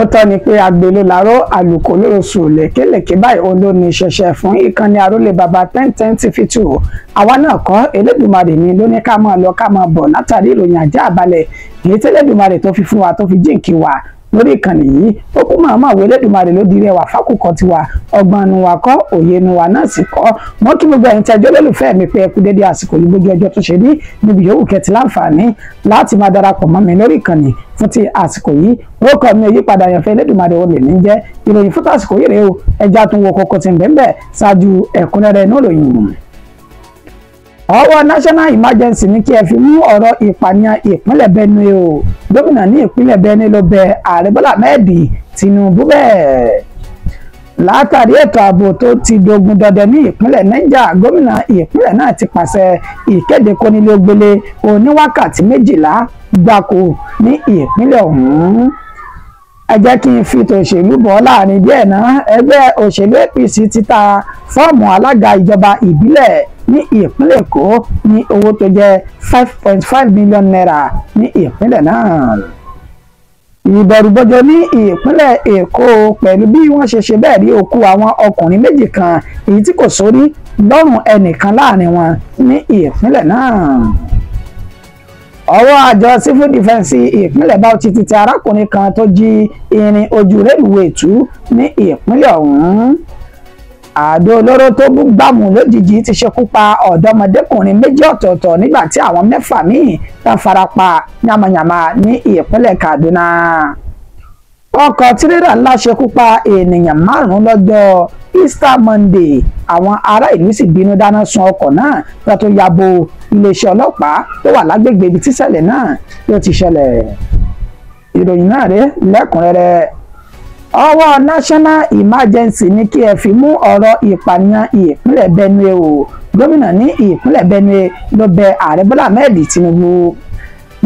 Òótọ́ ni pé agbe ló laró, àlùkò lóṣù lẹ́kẹ̀lẹ́kẹ̀ báyìí òun ló ní ṣẹ̀ṣẹ̀ fún ìkànnì Arólé Baba 1010 TV 2. Àwa náà kọ́, Elédùmarè ni ló ní ká máa lọ ká máa bọ̀ látàrí ìròyìn ajá àbálẹ̀ èyí tí Elédùmarè tó fi fún wa tó fi jíǹkí wa lórí ìkànnì yìí. Ó kú màmá àwọn Elédùmarè ló dirí ẹwà fákùkọ tiwa, ọgbọ́n nu wa kọ́, òye nu wa náà sì kọ́. Mọ́ kí gbogbo ẹ̀yin tẹ́jọ́ lólùfẹ́ mi pé ẹ kú dédé àsìkò yìí, bójú ọjọ́ tó ṣe ní níbi yòówù kẹtì láǹfààní láti máa darapọ̀ mọ́ mi lórí ìkànnì fún ti àsìkò yìí. Orúkọ mi ò yípadà, àyànfẹ́ Elédùmarè olè ní jẹ́. Ìròyìn fún tàsìkò yìí rèé o, ẹja tún wo kókó tí ń bẹ́ẹ̀ ṣáájú ẹ̀kúnrẹ́rẹ́ inú ìròyìn. Ọwọ́ National Emergency ní kí ẹ fi mú ọ̀rọ̀ ìpànìyàn ìpínlẹ̀ Benue o. Gómìnà ní ìpínlẹ̀ Benue ló bẹ Ààrẹ Bọ́lá Ahmed Tinubu bẹ́ẹ̀. Látàrí ètò ààbò tó ti dogun dọdẹ ní ìpínlẹ̀ Niger, gómìnà ìpínlẹ̀ náà ti pàṣẹ ìkéde kónílé-ó-gbélé oníwákàtí 12 gbáko ní ìpínlẹ̀ ọ̀hún. Ẹ jẹ́ kí n fi tòṣèlú bọ̀ láàrin díẹ̀ náà. Ẹgbẹ́ òṣèlú APC ti ta fọ́ọ̀mù alága ìjọba ìbílẹ̀ ní ìpínlẹ̀ Èkó ní owó tó jẹ́ 5.5 million naira ní ìpínlẹ̀ náà. Ìbẹ̀rùbojo ní ìpínlẹ̀ Èkó pẹ̀lú bí wọ́n ṣe ṣe bẹ́ẹ̀ rí òkú àwọn ọkùnrin méjì kan èyí tí kò sórí lọ́rùn ẹnìkan láàrin wọn ní ìpínlẹ̀ náà. Ọwọ́ àjọ civil defence ìpínlẹ̀ Bauchi ti tẹ arákùnrin kan tó jí irin ojú rélùwéè tú ní ìpínlẹ̀ ọ̀hún. Àdó olóró tó bú gbàmù lójijì ti ṣekú pa ọ̀dọ́mọdékùnrin méjì ọ̀tọ̀ọ̀tọ̀ nígbà tí àwọn mẹ́fà míì tán farapa yamayama ní ìpínlẹ̀ Kaduna. Ọkọ̀ tirẹ́là ńlá ṣekú pa ènìyàn 5 lọ́jọ́ Easter Monday. Àwọn ará ìlú sì bínú dáná sun ọkọ̀ náà tó tó ya bo iléeṣẹ́ ọlọ́pàá tó wà lágbègbè ibi tíṣẹ̀lẹ̀ náà tó ti ṣẹlẹ̀. Ìròyìn náà rèé lẹ́kùnrẹ́rẹ́. Ọwọ́ National Emergency ní kí ẹ fi mú ọ̀rọ̀ ìpànìyàn ìpínlẹ̀ Benue o. Gómìnà ní ìpínlẹ̀ Benue ló bẹ Ààrẹ Bọ́lá Ahmed Tinubu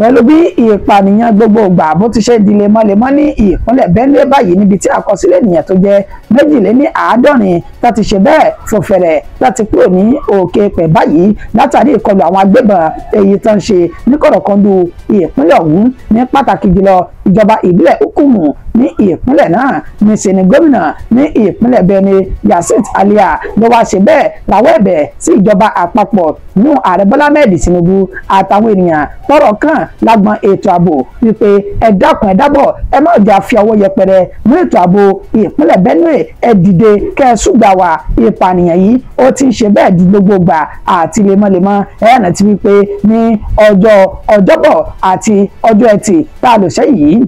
pẹ̀lú bí ìpànìyàn gbogbogbà bó ti ṣe di lemọ́lemọ́ ní ìpínlẹ̀ Benue báyìí, níbi tí àkọsílẹ̀ ènìyàn tó jẹ́ 72 láti ṣe bẹ́ẹ̀ fòfẹ̀rẹ̀ láti kúrò ní òkè pẹ̀ báyìí látàrí ìkọlù àwọn agbébọn èyí tó ń ṣe ní kọ̀rọ̀kọ́ndù ìpínlẹ̀ ọ̀hún, ní pàtàkì jùlọ ìjọba ìbílẹ̀ Ukumu ní ìpínlẹ̀ náà. Níṣẹ́ ni gómìnà ní ìpínlẹ̀ Benue Yasin Alia ló wá ṣe bẹ́ẹ̀ rawọ́ ẹ̀bẹ̀ sí ìjọba àpapọ̀ ní Ààrẹ Bọ́lá Ahmed Tinubu àtàwọn ènìyàn tọ́rọ̀ kàn lágbọn ètò ààbò wípé ẹ dákun ẹ dábọ̀, ẹ má jà fi ọwọ́ yẹpẹrẹ mú ètò ààbò ìpínlẹ̀ Benue, ẹ dìde kẹ́ ẹ ṣùgbà wá. Ìpànìyàn yìí ó ti ń ṣe bẹ́ẹ̀ di gbogbogbà àti lemọ́lemọ́. Ẹ rántí wípé ní ọjọ́ Ọjọ́bọ̀ àti ọjọ́ Ẹtì tá a lò sẹ́yìn yìí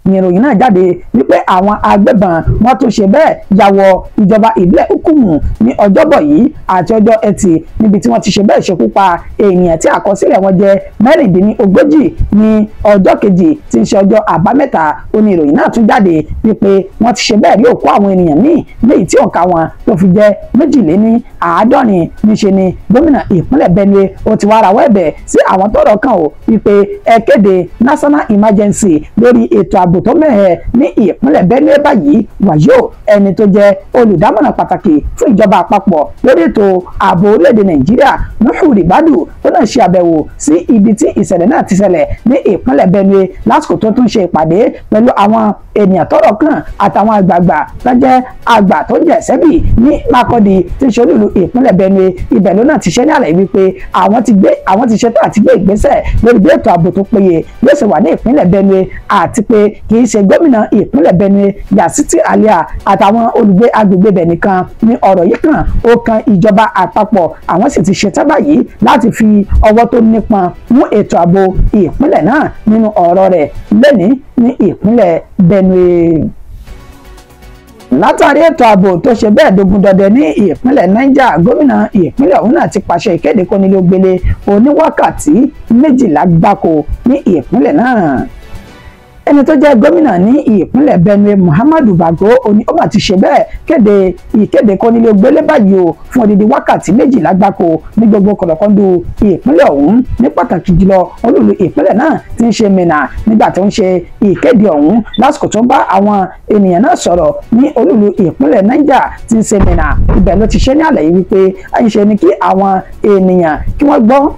ní ìròyìn náà jáde wípé àwọn agbébọn wọ́n tún ṣe bẹ́ẹ̀ ya wọ ìjọba ìbílẹ̀ Ukumu ní Ọjọ́bọ̀ yìí àti ọjọ́ Ẹtì, níbi tí wọ́n ti ṣe bẹ́ẹ̀ ṣekú pa ènìyàn tí àkọsílẹ̀ wọn jẹ́ 36 ní ọjọ́ kejì tí ń ṣe ọjọ́ Àbámẹ́ta. Ó ní ìròyìn náà tún jáde wípé wọ́n ti ṣe bẹ́ẹ̀ rí òkú àwọn ènìyàn míì léyìí tí òǹkà wọn tó fi jẹ́ 72. Níṣe ni gómìnà ìpínlẹ̀ Benue ó ti wá rawọ́ ẹ̀bẹ̀ sí àwọn tọ́rọ̀ kàn ó wípé ẹ kéde National Emergency lórí ètò ààbò tó mẹ́hẹ̀ ní ìpínlẹ̀ Benue báyìí. Wàyó ẹni tó jẹ́ olùdámọ̀ràn pàtàkì fún ìjọba àpapọ̀ lórí ètò ààbò orílẹ̀-èdè Nàìjíríà, Nuhu Ribadu, ó náà ṣe àbẹ̀wò sí ibi tí ìṣẹ̀lẹ̀ náà ti ṣẹlẹ̀ ní ìpínlẹ̀ Benue lásìkò tó tún ṣe ìpàdé pẹ̀lú àwọn ènìyàn tọ́rọ̀ kàn àtàwọn àgbààgbà tó jẹ́ àgbà tó jẹ́ sẹ́bì ní Makurdi tí ń ṣe olúìlú ìpínlẹ̀ Benue. Ibẹ̀ ló náà ti ṣe ní àlàyé wípé àwọn ti ṣetán àti gbé ìgbésẹ̀ lórí bí ètò ààbò tó péye yóò ṣe wà ní ìpínlẹ̀ Benue, àti pé kì í ṣe gómìnà ìpínlẹ̀ Benue Yasiti Alia àtàwọn olùgbé agbègbè bẹ̀ nìkan ní ọ̀rọ̀ yìí kàn, ó kan ìjọba àpapọ̀. Àwọn sì ti ṣetán báyìí láti fi ọwọ́ tó nípọn mú ètò ààbò ìpínlẹ̀ náà nínú ọ̀rọ̀ rẹ̀ lẹ́ni ní ìpínlẹ̀ Benue. Látàrí ètò ààbò tó ṣe bẹ́ẹ̀ dogun dọdẹ ní ìpínlẹ̀ Niger, gómìnà ìpínlẹ̀ ọ̀hún náà ti pàṣẹ ìkéde kónílé-ó-gbélé oníwákàtí 12 gbáko ní ìpínlẹ̀ náà. Ẹni tó jẹ́ gómìnà ní ìpínlẹ̀ Benue Muhammadu Bago oní ó mà ti ṣe bẹ́ẹ̀ kéde ìkéde kónílé-ó-gbélé báyìí o fún odidi wákàtí 12 gbáko ní gbogbo kọ̀lọ̀kọ̀ndù ìpínlẹ̀ ọ̀hún, ní pàtàkì jùlọ olúìlú ìpínlẹ̀ náà tí ń ṣe Minna. Nígbà tó ń ṣe ìkéde ọ̀hún lásìkò tó ń bá àwọn ènìyàn náà sọ̀rọ̀ ní olúìlú ìpínlẹ̀ Niger tí ń ṣe Minna, ibẹ̀ ló ti ṣe ní àlàyé wípé ń ṣe ni kí àwọn ènìyàn kí wọ́n gbọ́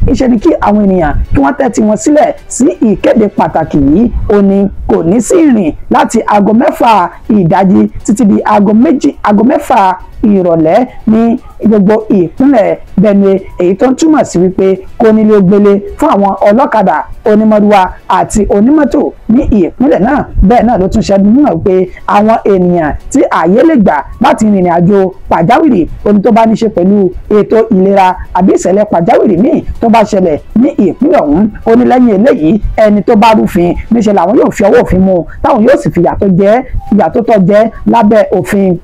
Ìṣe ni kí àwọn ènìyàn kí wọ́n tẹ́tí wọn sílẹ̀ sí ìkéde pàtàkì yìí. Ó ní kò ní sí ìrìn láti aago 6 ìdájí títí di aago 6 ìrọ̀lẹ́ ní gbogbo ìpínlẹ̀ Benue, èyí tó ń túmọ̀ sí wípé kò nílé gbélé fún àwọn ọlọ́kadà, onímọ̀rúwa àti onímọ́tò ní ìpínlẹ̀ náà. Bẹ́ẹ̀ náà ló tún ṣẹ́dún mọ́ pé àwọn ènìyàn tí ààyè lè gbà láti rìnrìn àjò pàjáwìrì, ohun tó bá ní ṣe pẹ̀lú ètò ìlera àbí ìṣẹ̀lẹ̀ pàjáwìrì míì tó bá ṣẹlẹ̀ ní ìpínlẹ̀ ọ̀hún, ó ní lẹ́yìn eléyìí ẹni tó bá rúfin níṣẹ́ làwọn yóò fi ọwọ́ òfin mú, táwọn yóò sì fi ìyà tó tọ́ jẹ lábẹ́ òfin.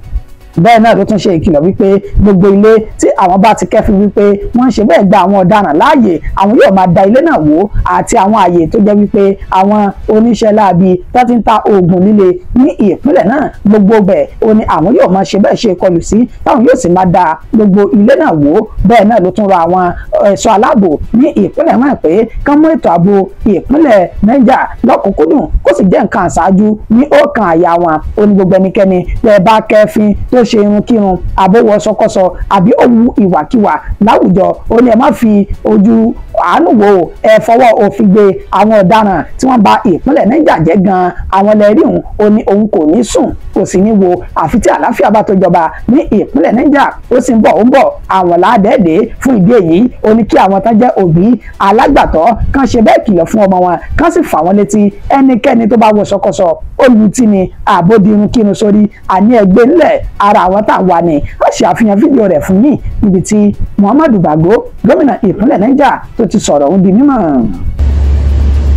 Bẹ́ẹ̀ náà ló tún ṣe ìkìlọ̀ wípé gbogbo ilé tí àwọn bá ti kẹ́fín wípé wọ́n ń ṣe bẹ́ẹ̀ gba àwọn ọ̀daràn láàyè, àwọn yóò máa da ilé náà wó, àti àwọn ààyè tó jẹ́ wípé àwọn oníṣẹ́ láabi tó ti ń ta oògùn líle ní ìpínlẹ̀ náà, gbogbo bẹ̀ ó ní àwọn yóò máa ṣe bẹ́ẹ̀ ṣe ìkọlù sí, táwọn yóò sì máa da gbogbo ilé náà wó. Bẹ́ẹ̀ náà ló tún rọ àwọn ẹ̀ṣọ́ aláàbò ní ìpínlẹ̀ náà pé kán mú ètò ààbò ìpínlẹ̀ Niger lọ́kùnkúndùn kó sì jẹ́ nǹkan àṣáájú ní ọkàn àyà wọn. Ó ní gbogbo ẹnikẹ́ni tẹ́ bá kẹ́fín tó ṣe irunkírun àbówọ sọkọsọ àbí ó wu ìwàkiwà láwùjọ, ó ní ẹ má fi ojú àánú wò, ẹ fọwọ́ òfin gbé àwọn ọ̀daràn tí wọ́n bà ìpínlẹ̀ Niger jẹ́ gan-an. Àwọn lẹ́rìí òun, ó ní òun kò ní sùn kò sì ní wo àfi tí àlàáfíà bá tó jọba ní ìpínlẹ̀ Niger. Ó sì ń bọ̀ ó ń bọ̀ àwọn làádẹ́ẹ̀dẹ́. Fún ìdí èyí ó ní kí àwọn tán jẹ́ òbí alágbàtọ́ kán ṣe bẹ́ẹ̀ kìlọ̀ fún ọmọ wọn, kán sì fà wọ́n létí ẹnikẹ́ni tó bá wọ sọkọsọ, olùtí ni àbódi irunkírun sórí, àní ẹgbẹ́ ńlẹ̀ ara àwọn tá a wà ní. Ó ṣe àfihàn fídíò rẹ̀ fún yín níbi tí Muhammadu Bago, gómìnà ìpínlẹ̀ Niger, tó ti sọ̀rọ̀ òun di mímọ̀.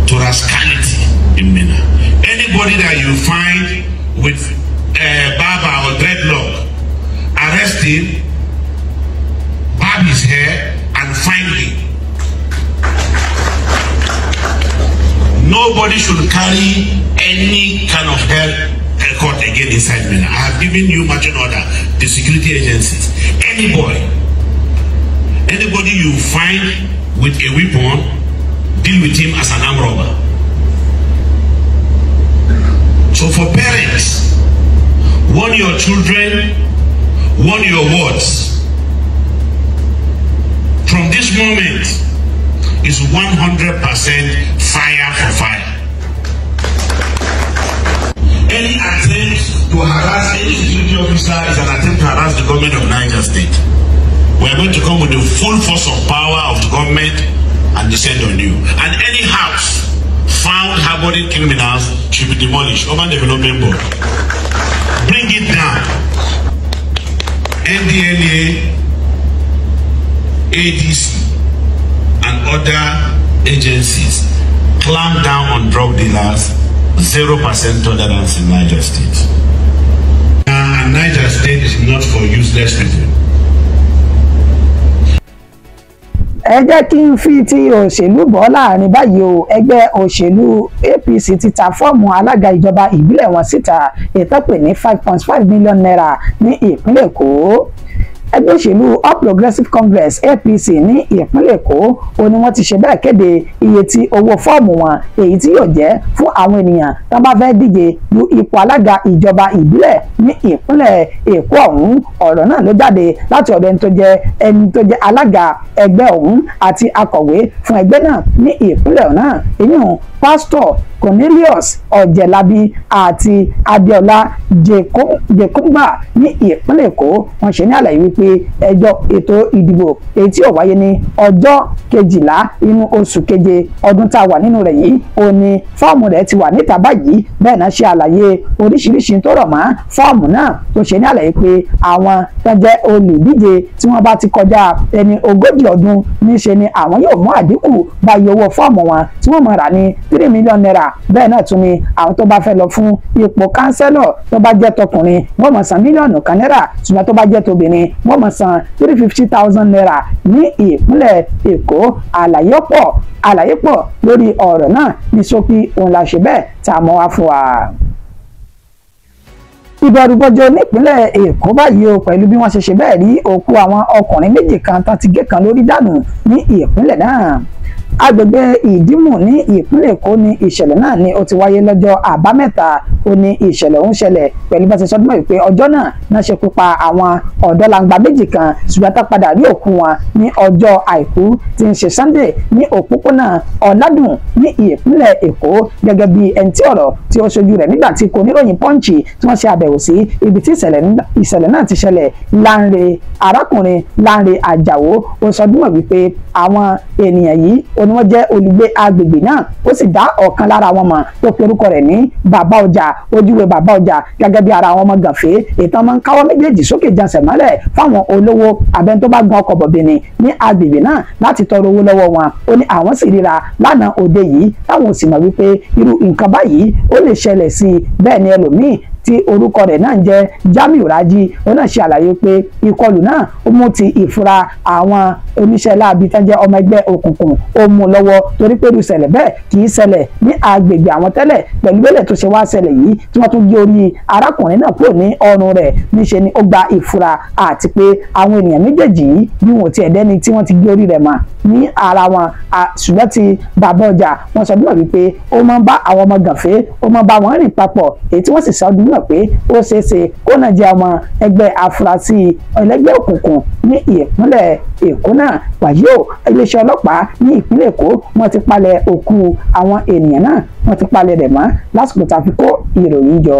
To rascality in Minna. Anybody that you find with barber or dreadlock, arrest him, barb his hair and find him. Nobody should carry any kind of hair record again inside Minna. I have given you marching order, the security agencies. Anybody you find with a weapon, deal with him as an armed robber. So for parents, warn your children, warn your wards. From this moment, is 100% fire for fire. Any attempt to harass any security officer is an attempt to harass the government of Niger State. We are going to come with the full force of power of the government and descend on you. And any house found harboring criminals should be demolished. Urban Development Board. Bring it down. NDLA, ADC, and other agencies clamp down on drug dealers. 0% tolerance in Niger State. And Niger State is not for useless people. Ẹ jẹ́ kí n fi ti òṣèlú bọ́ láàrin báyìí o. Ẹgbẹ́ òṣèlú APC ti ta fọ́ọ̀mù alága ìjọba ìbílẹ̀ wọn síta, ètò pè ní 5.5 million naira ní ìpínlẹ̀ Èkó. Ẹgbẹ́ òṣèlú All Progressives Congress APC ní ìpínlẹ̀ Èkó ó ní wọ́n ti ṣe bẹ́ẹ̀ kéde iye tí owó fọ́ọ̀mù wọn èyí tí yóò jẹ́ fún àwọn ènìyàn tó bá fẹ́ díje du ipò alága ìjọba ìbílẹ̀ ní ìpínlẹ̀ Èkó ọ̀hún. Ọ̀rọ̀ náà ló jáde láti ọ̀dọ̀ ẹni tó jẹ́ alága ẹgbẹ́ ọ̀hún àti akọ̀wé fún ẹgbẹ́ náà ní ìpínlẹ̀ náà, ìyún Pásítọ̀ Cornelius Ọ̀jẹ̀lábí àti Adéọlá Jèkúngbà ní ìpínlẹ̀ Èkó. Wọ́n ṣe ní àlàyé wípé ẹjọ́ ètò ìdìbò èyí tí ó wáyé ní ọjọ́ 12 inú oṣù keje ọdún tá a wà nínú rẹ̀ yìí, ó ní fọ́ọ̀mù rẹ̀ ti wà níta báyìí. Bẹ́ẹ̀ náà ṣe àlàyé oríṣiríṣi tó rọ̀ mọ́ fọ́ọ̀mù náà, tó ṣe ní àlàyé pé àwọn tó jẹ́ olùdíje tí wọ́n bá ti kọjá ẹni 40 ọdún níṣe ni àwọn yóò mú àdínkù bá iye owó fọ́ọ̀mù wọn tí wọ́n máa rà ní 3 million naira. Bẹ́ẹ̀ náà tún ni àwọn tó bá fẹ́ lọ fún ipò kánsẹ́lọ̀ tó bá jẹ́ tọkùnrin wọ́n máa san mílíọ̀nù kan náírà, ṣùgbọ́n tó bá jẹ́ tóbìnrin wọ́n máa san 350,000 naira ní ìpínlẹ̀ Èkó. Àlàyé pọ̀ lórí ọ̀rọ̀ náà ní ṣókí òun la ṣe bẹ́ẹ̀ tá a mọ́ wá fún wa. Ìbẹ̀rùbojo nípínlẹ̀ Èkó báyìí o, pẹ̀lú bí wọ́n ṣe ṣe bẹ́ẹ̀ rí òkú àwọn ọkùnrin méjì kan tán ti gé kan lórí dànù ní ìpínlẹ̀ náà. Agbègbè Ìdímù ní ìpínlẹ̀ Èkó ní ìṣẹ̀lẹ̀ náà ni ó ti wáyé lọ́jọ́ Àbámẹ́ta. Ó ní ìṣẹ̀lẹ̀ ọ̀hún ṣẹlẹ̀ pẹ̀lú bá ti sọdún mọ́ pé ọjọ́ náà náà ṣekú pa àwọn ọ̀dọ́langba méjì kan, ṣùgbọ́n tá padà rí òkú wọn ní ọjọ́ Àìkú tí ń ṣe Sunday ní òpópónà Ọ̀làdùn ní ìpínlẹ̀ Èkó. Gẹ́gẹ́ bí ẹni tí ọ̀rọ̀ tí ó ṣojú rẹ̀ nígbà tí kò níròyìn Punch tí wọ́n ṣe àbẹ̀wò sí ibi tí ìṣẹ̀lẹ̀ náà ti ṣẹlẹ̀, Lánre arákùnrin Lánre Àjàó ó sọdún mọ́ wípé àwọn ènìyàn yìí ó ní wọ́n jẹ́ olùgbé agbègbè náà, ó sì dá ọ̀kan lára wọn mọ̀ tó pe orúkọ rẹ̀ ní Bàbá Ọjà, ojúwe Bàbá Ọjà gẹ́gẹ́ bí ara àwọn ọmọ gànfẹ́ ìtàn máa ń káwọ́ méjèèjì sókè jansẹ̀ mọ́lẹ̀ fáwọn olówó abẹ́ni tó bá gun ọkọ̀ bọ̀bìnrin ní agbègbè náà láti tọrọ owó lọ́wọ́ wọn. Ó ní àwọn sì ríra lánàá òde yìí táwọn ò sì mọ̀ wípé irú nǹkan báyìí ó lè ṣẹlẹ̀ sí i. Bẹ́ẹ̀ ni ẹlòmíì tí orúkọ rẹ̀ náà ń jẹ́ Jamiu Raji, ó náà ṣe àlàyé pé ìkọlù náà ó mú ti ìfura àwọn oníṣẹ́ láabi tán jẹ́ ọmọ ẹgbẹ́ òkùnkùn ó mú lọ́wọ́, torí pé irú ṣẹlẹ̀ bẹ́ẹ̀ kì í ṣẹlẹ̀ ní agbègbè àwọn tẹ́lẹ̀. Pẹ̀lú bẹ́lẹ̀ tó ṣe wá ṣẹlẹ̀ yìí tí wọ́n tún gé orí arákùnrin náà kúrò ní ọrùn rẹ̀, níṣe ni ó gba ìfura àti pé àwọn ènìyàn méjèèjì yìí bí wọn ò tiẹ̀ dẹ́ni tí wọ́n ti gé orí rẹ̀ mọ́ ní ara wọn. Ṣùgbọ́n ti Bàbá Ọjà wọ́n sọ dúnmọ̀ wípé ó máa ń bá àwọn ọmọ gànfẹ́, ó máa ń bá wọn rìn papọ̀, èyí tí wọ́n sì sọ dúnmọ̀ pé ó ṣeé ṣe kó náà jẹ́ ọmọ ẹgbẹ́ afurasí ẹlẹ́gbẹ́ òkùnkùn ní ìpínlẹ̀ Èkó náà. Wàyí o, iléeṣẹ́ ọlọ́pàá ní ìpínlẹ̀ Èkó wọ́n ti palẹ̀ òkú àwọn ènìyàn náà, wọ́n ti palẹ̀ rẹ̀ mọ́ lásìkò tá a fi kó ìròyìn jọ.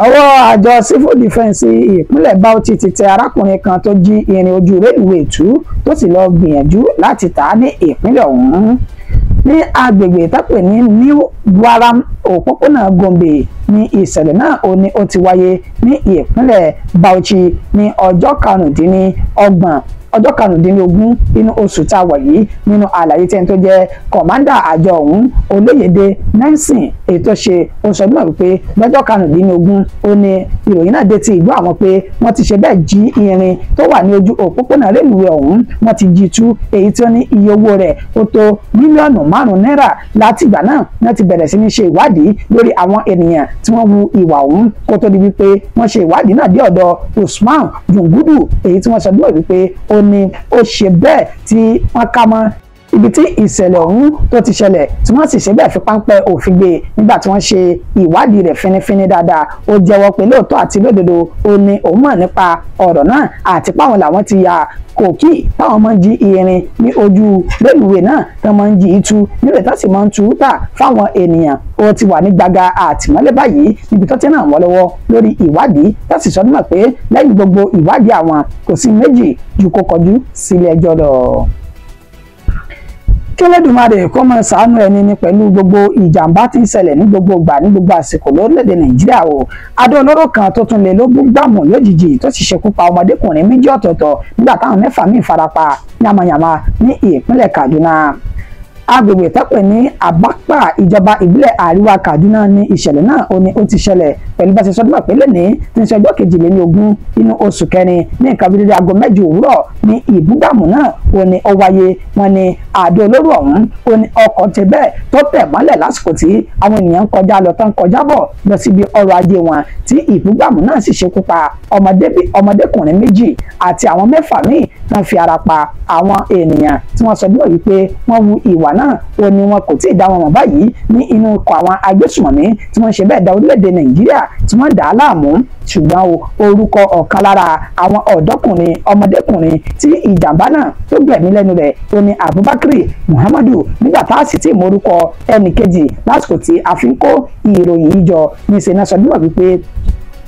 Ọwọ́ àjọ Civil Defence ìpínlẹ̀ Bauchi ti tẹ arákùnrin kan tó jí irin ojú rélùwéè tú tó sì lọ gbìyànjú láti tà á ní ìpínlẹ̀ ọ̀hún. Ní agbègbè tápè ní New Buaram, òpópónà Gombe ní ìṣẹ̀lẹ̀ náà ó ní ó ti wáyé ní ìpínlẹ̀ Bauchi ní ọjọ́ 25 ọjọ́ 15 inú oṣù tá a wà yìí. Nínú àlàyé tí ẹni tó jẹ́ kọ̀mándà àjọ ọ̀hún Olóyèdè Nelson ètò ṣe, ó sọ náà wípé lọ́jọ́ 15 ó ní ìròyìn náà dé ti ìgbọ́ àwọn pé wọ́n ti ṣe bẹ́ẹ̀ jí irin tó wà ní ojú òpópónà rélùwé ọ̀hún, wọ́n ti jí tú, èyí tí ó ní iye owó rẹ̀ ó tó mílíọ̀nù 5 náírà. Látìgbà náà wọ́n ti bẹ̀rẹ̀ sí ní ṣe ìwádìí lórí àwọn ènìyàn tí wọ́n hu ìwà ọ̀hún kó tó di wípé wọ́n ṣe ìwádìí náà dé ọ̀dọ̀ Usman Jungudu, èyí tí wọ́n sọ náà wípé ó ní ó ṣe bẹ́ẹ̀ tí wọ́n ká mọ́ ibi tí ìṣẹ̀lẹ̀ ọ̀hún tó ti ṣẹlẹ̀, tí wọ́n sì ṣe bẹ́ẹ̀ fi páńpẹ́ òfin gbé. Nígbà tí wọ́n ṣe ìwádìí rẹ̀ fínífíní dáadáa, ó jẹ́wọ́ pé lóòótọ́ àti lódodo ó ní òun mọ̀ nípa ọ̀rọ̀ náà àti páwọn làwọn ti ya kòkí táwọn máa ń jí irin ní ojú rélùwé náà, tó máa ń jí itú níbẹ̀, tó sì máa ń tú tà fáwọn ènìyàn. Ó ti wà ní gbàgà àtìmọ́lé báyìí níbi tó ti ràn wọ́n lọ́wọ́ lórí ìwádìí, tó sì sọdún mọ̀ pé lẹ́yìn gbogbo ìwádìí àwọn kò sí méjì ju kó kọjú sílé ẹjọ́ lọ. Kí Elédùmarè kó máa ṣàánú ẹni ní pẹ̀lú gbogbo ìjàmbá tí ń ṣẹlẹ̀ ní gbogbo ìgbà ní gbogbo àsìkò lórílẹ̀‐èdè Nàìjíríà o. Adó olóró kan tó tún lè ló bú gbàmù lójijì tó sì ṣekú pa ọmọdékùnrin méjì ọ̀tọ̀ọ̀tọ̀ nígbà táwọn mẹ́fà míì farapa yamayama ní ìpínlẹ̀ Kaduna. Agbègbè tọ́pẹ̀ ní Àbápà ìjọba ìbílẹ̀ àríwá Kaduna ní ìṣẹ̀lẹ̀ náà ó ní ó ti ṣẹlẹ̀ pẹ̀lú bá ṣe sọdún pé lẹ́ni tí ń ṣe ọjọ́ 22 inú oṣù kẹrin ní nǹkan bíi aago 8 òwúrọ̀ ní ìbúgbàmù náà ó ní ó wáyé. Wọ́n ní àdó olóró ọ̀hún ó ní ọkọ̀ ti bẹ́ẹ̀ tó tẹ̀ mọ́lẹ̀ lásìkò tí àwọn ènìyàn ń kọjá lọ tán kọjá bọ̀ lọ síbi ọrọ̀ ajé wọn, tí ìbúgbàmù náà sì ṣekú pa ọmọdékùnrin méjì àti àwọn mẹ́fà míì tán fi ara pa. Àwọn ènìyàn tí wọ́n sọ bí wípé wọ́n hu ìwà náà ó ní wọn kò tí ì dá wọn mọ̀ báyìí ní inú ikọ̀ àwọn agbésùmọ̀mí tí wọ́n ṣe bẹ́ẹ̀ da orílẹ̀-èdè Nàìjíríà tí wọ́n dà á láàmú. Ṣùgbọ́n o, orúkọ ọ̀kan lára àwọn ọ̀dọ́kùnrin ọmọdékùnrin tí ìjàmbá náà tó gbẹ̀mí lẹ́nu rẹ̀ ó ní Abubakar Muhammadu, nígbà tá a sì ti mọ orúkọ ẹnì kejì lásìkò tí a fi ń kó ìròyìn yìí jọ. Ní ṣe náà sọ níwọ̀n wípé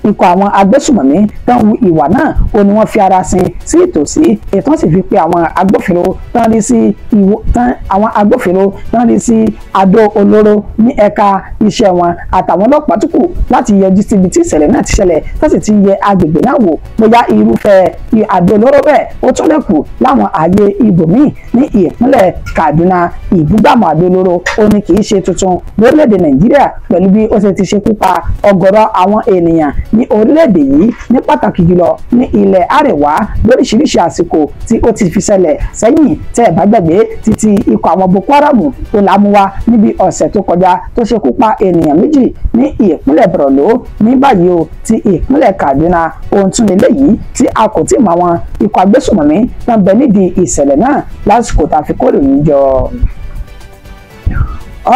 ikọ̀ àwọn agbésùmọ̀mí tán hu ìwà náà ó ní wọ́n fi ara sin sí ìtòsí, ètò sì fi pe àwọn agbófinró tán rí sí ìwò tán àwọn agbófinró tán rí sí àdó olóró ní ẹ̀ka iṣẹ́ wọn àtàwọn ọlọ́pàá tó kù láti yọjú síbi tí ìṣẹ̀lẹ̀ náà ti ṣẹlẹ̀, tó sì ti yẹ agbègbè náà wò bóyá irúfẹ́ àdó olóró bẹ́ẹ̀ ó tún lè kù láwọn ààyè ibòmíì ní ìpínlẹ̀ Kaduna. Ìbúgbàmù àdó olóró ó ní kì í ṣe tuntun lórílẹ̀‐èdè Nàìjíríà pẹ̀lú bí ó ṣe ti ṣekú pa ọ̀gọ̀rọ̀ àwọn ènìyàn ní orílẹ̀-èdè yìí ní pàtàkì jùlọ ní ilẹ̀ àríwá lóríṣiríṣi àsìkò tí ó ti fi ṣẹlẹ̀ sẹ́yìn. Tẹ́ ẹ̀ bá gbàgbé títí ikọ̀ àwọn Boko Haram tó lámúwá níbi ọ̀sẹ̀ tó kọjá tó ṣekú pa ènìyàn 2 ní ìpínlẹ̀ Borno. Ní báyìí o ti ìpínlẹ̀ Kaduna ohun tún lélẹ́yìí tí a kò tí ì mọ àwọn ikọ̀ agbésùnmọ̀mí tó ń bẹ nídìí ìṣẹ̀lẹ̀ náà lásìkò tá a fi kórè yìí jọ.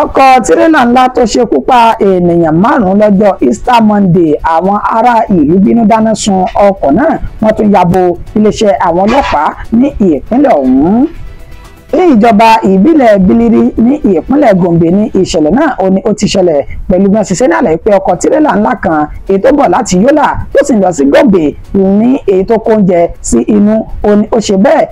Ọkọ̀ tirẹ́là ńlá tó ṣekú pa ènìyàn 5 lọ́jọ́ Easter Monday, àwọn ará ìlú bínú dáná sun ọkọ̀ náà, wọ́n tún ya bo iléeṣẹ́ àwọn ọlọ́pàá ní ìpínlẹ̀ ọ̀hún. Ní ìjọba ìbílẹ̀ Biliri ní ìpínlẹ̀ Gombe ní ìṣẹ̀lẹ̀ náà ó ní ó ti ṣẹlẹ̀ pẹ̀lú bí wọ́n ṣiṣẹ́ ní àlàyé pé ọkọ̀ tirẹ́là ńlá kan èyí tó bọ̀ láti Yola tó sì ń lọ sí Gombe ní èyí tó kó oúnjẹ sí inú ó ní ó ṣe bẹ́ẹ̀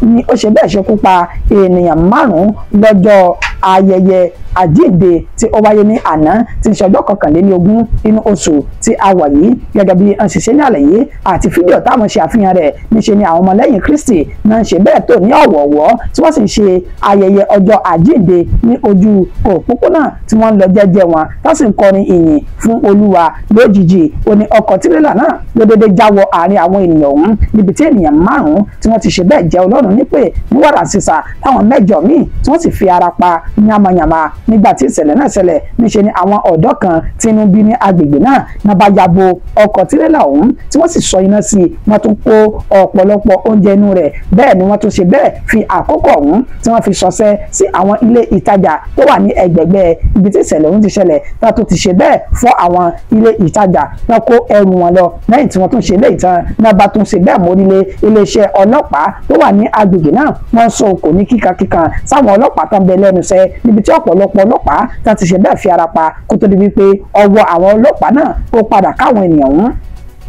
ní ó ṣe bẹ́ẹ̀ ṣekú pa ènìyàn 5 lọ́jọ́ ayẹyẹ àjíǹde tí ó wáyé ní àná tí ń ṣe ọjọ́ 21 inú oṣù tí a wà yìí. Gẹ́gẹ́ bí wọ́n ṣiṣẹ́ ní àlàyé àti fídíò táwọn ṣe àfihàn rẹ̀, níṣe ni àwọn ọmọlẹ́yìn Kristi náà ń ṣe bẹ́ẹ̀ tó ní ọ̀wọ̀ọ̀wọ́ tí wọ́n sì ń ṣe ayẹyẹ ọjọ́ àjíǹde ní ojú òpópónà tí wọ́n ń lọ jẹ́jẹ́ wọn tó sì ń kọrin ìyìn fún Olúwa. Lójijì ó ní ọkọ̀ tirẹ́là náà ló dédé já wọ àárín àwọn ènìyàn ọ̀hún níbi tí ènìyàn 5 tí wọ́n ti ṣe bẹ́ẹ̀ jẹ́ Ọlọ́run nípè ní wàrà sísà táwọn 8 míì tí wọ́n sì fi ara pa yamayama. Nígbà tí ìṣẹ̀lẹ̀ náà ṣẹlẹ̀ níṣe ni àwọn ọ̀dọ́ kan tí inú bí ní agbègbè náà náà bá ya bo ọkọ̀ tirẹ́là ọ̀hún tí wọ́n sì sọ iná sí i, wọ́n tún kó ọ̀pọ̀lọpọ̀ oúnjẹ inú rẹ̀. Bẹ́ẹ̀ ni wọ́n tún ṣe bẹ́ẹ̀ fi àkókò ọ̀hún tí wọ́n fi ṣọṣẹ́ sí àwọn ilé ìtajà tó wà ní ẹgbẹ̀gbẹ́ ibi tí ìṣẹ̀lẹ̀ ọ̀hún ti ṣẹlẹ̀, tá tó ti ṣe bẹ́ẹ̀ fọ́ àwọn ilé ìtajà, wọ́n kó ẹrù wọn lọ. Lẹ́yìn tí wọ́n tún ṣe léyìí tán náà bá tún ṣe bẹ́ẹ̀ mórílé iléeṣẹ́ ọlọ́pàá tó wà ní agbègbè náà, wọ́n sọ òkò ní kíkankíkan sáwọn ọlọ́pàá tán bẹ lẹ́nu iṣẹ́ níbi tí ọ̀pọ̀lọpọ̀ ọlọ́pàá tá ti ṣe bẹ́ẹ̀ fi ara pa kó tó di wípé ọwọ́ àwọn ọlọ́pàá náà ó padà káwọn ènìyàn ọ̀hún.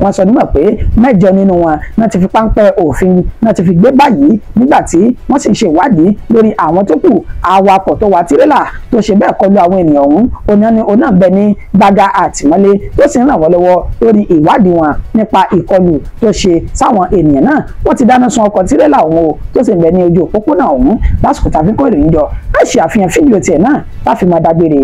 Wọ́n sọ nímọ̀ pé 8 nínú wọn náà ti fi páńpẹ́ òfin náà ti fi gbé báyìí nígbà tí wọ́n sì ń ṣe ìwádìí lórí àwọn tó kù. Awakọ̀ tó wa tirẹ́là tó ṣe bẹ́ẹ̀ kọlu àwọn ènìyàn ọ̀hún oná ní oná bẹ ní gbàgà àtìmọ́lé tó sì ń ràn wọ́n lọ́wọ́ lórí ìwádìí wọn nípa ìkọlù tó ṣe sáwọn ènìyàn náà. Wọ́n ti dáná sun ọkọ̀ tirẹ́là ọ̀hún o tó sì ń bẹ ní ojú òpópónà ọ̀hún lásìkò tàbí kó ìròyìn jọ. Láì ṣe àfihàn fídíò tiẹ̀ náà láfi máa dágbére.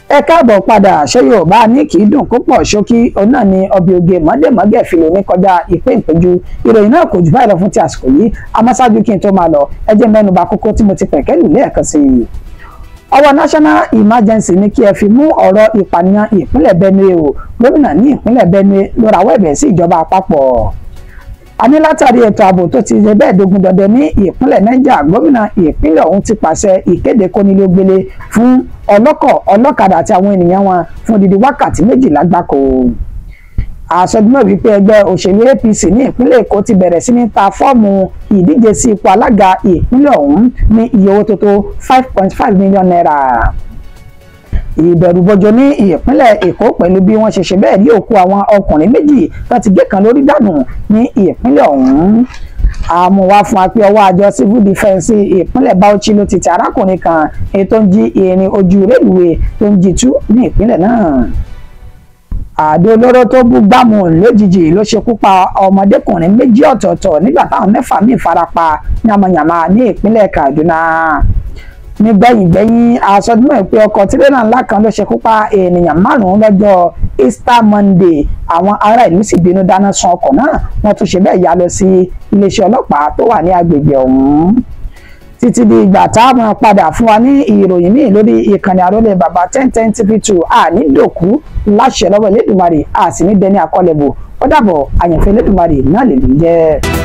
Ẹ káàbọ̀ padà. Ṣé Yorùbá ní kì í dùn púpọ̀ ṣókí òun náà ni ọbẹ̀ oge mọ́dẹ̀mọ́gẹ̀ fìlò ní kọjá ìpín ìpéjú. Ìròyìn náà kò jù báyìí lọ fún ti àsìkò yìí, àmọ́ ṣáájú kí n tó máa lọ ẹ jẹ́ mẹ́nu bà kókó tí mo ti pẹ̀kẹ́ lù lẹ́ẹ̀kan sí i. Ọwọ́ National Emergency ní kí ẹ fi mú ọ̀rọ̀ ìpànìyàn ìpínlẹ̀ Benue o. Gómìnà ní ìpínlẹ̀ Benue ló rawọ́ ẹ̀bẹ̀ sí ìjọba àpapọ̀. A ní látàrí ètò ààbò tó ti ṣe bẹ́ẹ̀ dogun dọdẹ ní ìpínlẹ̀ Niger, gómìnà ìpínlẹ̀ ọ̀hún ti pàṣẹ ìkéde kónílé-ó-gbélé fún ọlọ́kọ̀, ọlọ́kadà àti àwọn ènìyàn wọn fún odidi wákàtí 12 gbáko. Àsọdúnmọ̀ wípé ẹgbẹ́ òṣèlú APC ní ìpínlẹ̀ Èkó ti bẹ̀rẹ̀ sí ní ta fọ́ọ̀mù ìdíje sí ipò alága ìpínlẹ̀ ọ̀hún ní iye owó tó tó 5.5 million naira. Ìbẹ̀rùbojo ní ìpínlẹ̀ Èkó pẹ̀lú bí wọ́n ṣe ṣe bẹ́ẹ̀ rí òkú àwọn ọkùnrin 2 tó ti gé kan lórí dànù ní ìpínlẹ̀ ọ̀hún. Àmúwá fún apẹ́ ọwọ́ àjọ civil defence ìpínlẹ̀ Bauchi ló ti tẹ arákùnrin kan èyí tó ń jí irin ojú rélùwé tó ń jí tú ní ìpínlẹ̀ náà. Àdó olóró tó bú gbámú lójijì ló ṣekú pa ọmọdékùnrin 2 ọ̀tọ̀ọ̀tọ̀ nígbà táwọn 6 míì farapa yamayama ní ìpínlẹ̀ Kaduna. Nígbẹ̀yìngbẹ̀yìn àsọdúnmọ̀ pé ọkọ̀ tirẹ́là ńlá kan ló ṣekú pa ènìyàn 5 lọ́jọ́ Easter Monday. Àwọn ará ìlú sì bínú dáná sun ọkọ̀ náà, wọ́n tún ṣe bẹ́ẹ̀ yá lọ sí iléeṣẹ́ ọlọ́pàá tó wà ní agbègbè ọ̀hún. Títí di ìgbà tá a máa padà fún wa ní ìròyìn míì lórí ìkànnì àrólé bàbá 1010 TV2, àní dòkú láṣẹ lọ́wọ́ Elédùmarè, a sì ní dẹni àkọlẹ̀bò. Ó dàbọ̀, àyànfẹ́ Elédùmarè náà lè ní jẹ́.